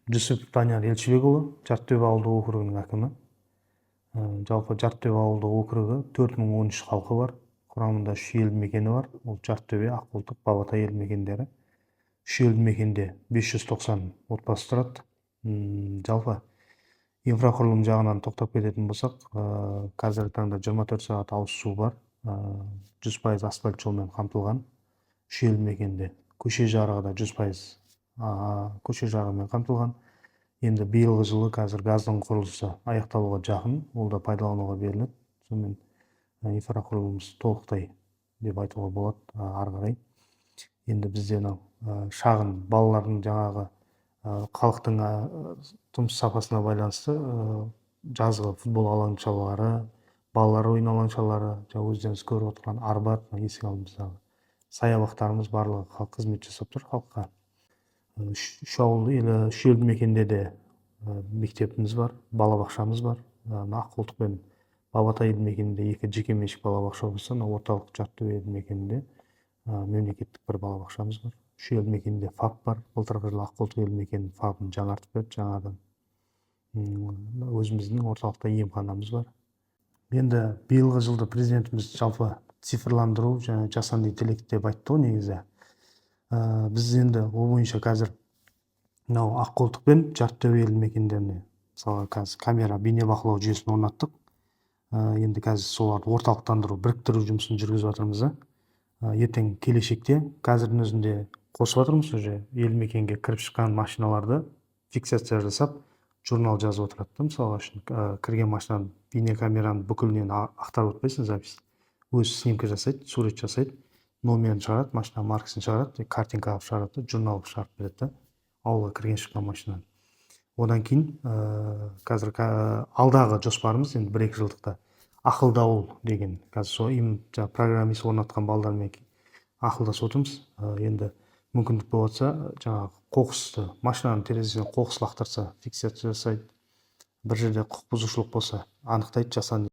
Жүсіпов Данияр Елшібекұлы, Жартытөбе ауылдық округінің әкімі. Жалпы Жартытөбе ауылдық округі 4013 халқы бар. Құрамында үш елді мекені бар. Ол Жартытөбе, Аққолтық, Бабатай елді мекендері. Үш елді мекенде 590 отбасы тұрады. Жалпы инфрақұрылым жағынан тоқтап кететін болсақ, қазіргі таңда 24 сағат ауыз су бар. 100% асфальт жолмен қамтылған. Үш елді мекенде көше жарығы да 100% көше жарығымен қамтылған. Енді биылғы жылы қазір газдың құрылысы аяқталуға жақын, ол да пайдалануға беріледі. Сонымен инфрақұрылымымыз толықтай деп айтуға болады ары қарай. Енді бізде мынау шағын балалардың, жаңағы халықтың тұрмыс сапасына байланысты жазғы футбол алаңшалары, балалар ойын алаңшалары, жаңа өздеріңіз көріп отырған Арбат, мына есік алдымыздағы саябақтарымыз, барлығы қызмет жасап тұр халыққа. Үш ауыл, үш елді мекенде де мектебіміз бар, балабақшамыз бар. Мына Аққолтық пен Бабатай елді мекенінде екі жекеменшік балабақша болса, мына орталық Жартытөбе елді мекенінде мемлекеттік бір балабақшамыз бар. Үш елді мекенде ФАП бар. Былтырғы жылы Аққолтық елді мекенінің ФАП-ын жаңартып берді жаңадан. Өзіміздің орталықта емханамыз бар. Енді биылғы жылды президентіміз жалпы цифрландыру және жасанды интеллект деп айтты ғой негізі. Біз енді ол бойынша қазір мынау Аққолтық пен Жартытөбе елді мекендеріне, мысалға, қазір камера бейнебақылау жүйесін орнаттық. Енді қазір соларды орталықтандыру, біріктіру жұмысын жүргізіп жатырмыз да. Ертең келешекте, қазірдің өзінде қосып жатырмыз, уже елді мекенге кіріп шыққан машиналарды фиксация жасап, журнал жазып отырады да. Мысалға үшін, кірген машинаны бейнекамераны бүкілінен ақтарып отпайсың запись, өзі снимка жасайды, сурет жасайды, номерін шығарады, машина маркасын шығарады, картинка қылып шығарады да, журнал қылып шығарып береді да ауылға кірген шыққан машинаны. Одан кейін қазір алдағы жоспарымыз енді 1-2 жылдықта ақылды ауыл деген. Қазір сол жаңағы программист орнатқан балдармен ақылдасып отырмыз. Енді мүмкіндік болып жатса, жаңағы қоқысты, машинаның терезесінен қоқыс лақтырса, фиксация жасайды, бір жерде құқық бұзушылық болса, анықтайды жасанды.